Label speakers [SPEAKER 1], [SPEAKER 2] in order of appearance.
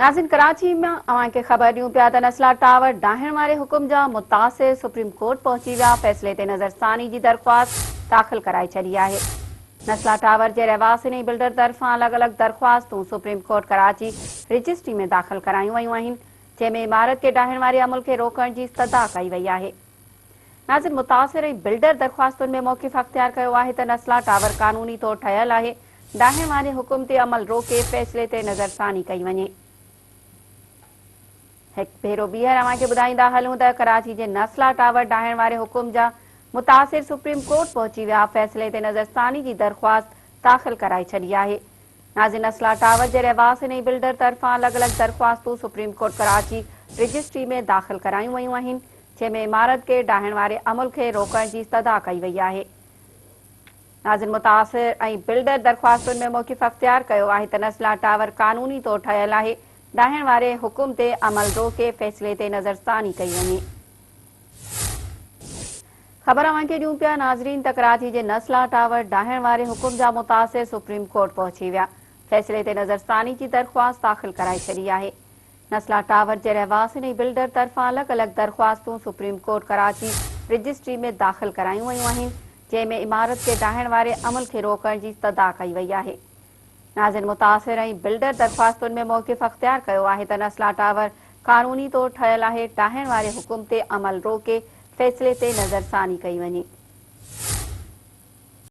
[SPEAKER 1] ناظرين ڪراچي مان اوهان کي خبر ڏيون پيا ته نسلا ٽاور ڊاهڻ واري حڪم جا متاثر سپريم ڪورٽ پهچي ويا، فيصلي تي نظرثاني جي درخواست داخل ڪرائي ڇڏي آهي. نسلا ٽاور جي رهواسين ۽ بلڊر طرفان الڳ الڳ درخواستون سپريم ڪورٽ ڪراچي رجسٽري ۾ داخل ڪرايون ويون آهن، جنهن ۾ عمارت کي ڊاهڻ واري عمل کي روڪڻ جي استدعا ڪئي وئي آهي. ناظرين متاثر ۽ بلڊر درخواستن ۾ موقف اختيار ڪيو آهي ته نسلا ٽاور قانوني طور ٺهيل آهي، ڊاهڻ واري حڪم تي عمل روڪي فيصلي تي نظرثاني ڪئي وڃي. هڪ ڀيرو ٻيهر اوهان کي ٻڌائيندا هلون ته ڪراچي جي نسلا ٽاور ڊاهڻ واري حڪم جا متاثر سپريم ڪورٽ پهچي ويا، فيصلي تي نظرثاني جي درخواست داخل ڪرائي ڇڏي آهي. ناظرين نسلا ٽاور جي رهواسين ۽ بلڊر طرفان الڳ الڳ درخواستون سپريم ڪورٽ ڪراچي رجسٽري ۾ داخل ڪرايون ويون آهن، جنهن ۾ عمارت کي ڊاهڻ واري عمل کي روڪڻ جي استدعا ڪئي وئي آهي. ناظرين متاثر ۽ بلڊر درخواستن ۾ موقف اختيار ڪيو آهي ته نسلا ٽاور قانوني طور ٺهيل آهي، ڊاهڻ واري حڪم تي عمل روڪي فيصلي تي نظرثاني ڪئي وڃي. خبر اوهان کي ڏيون پيا ناظرين ته ڪراچي جي نسلا ٽاور ڊاهڻ واري حڪم جا متاثر سپريم ڪورٽ پهچي ويا، فيصلي تي نظرثاني جي درخواست داخل ڪرائي ڇڏي آهي. نسلا ٽاور جي رهواسين ۽ بلڊر طرفان الڳ الڳ درخواستون سپريم ڪورٽ ڪراچي رجسٽري ۾ داخل ڪرايون ويون آهن، جنهن ۾ عمارت کي ڊاهڻ واري عمل کي روڪڻ جي استدعا ڪئي وئي آهي. ناظرين متاثر ۽ بلڊر درخواستن ۾ موقف اختيار ڪيو آهي ته نسلا ٽاور قانوني طور ٺهيل آهي، ڊاهڻ واري حڪم تي عمل روڪي فيصلي تي نظرثاني ڪئي وڃي.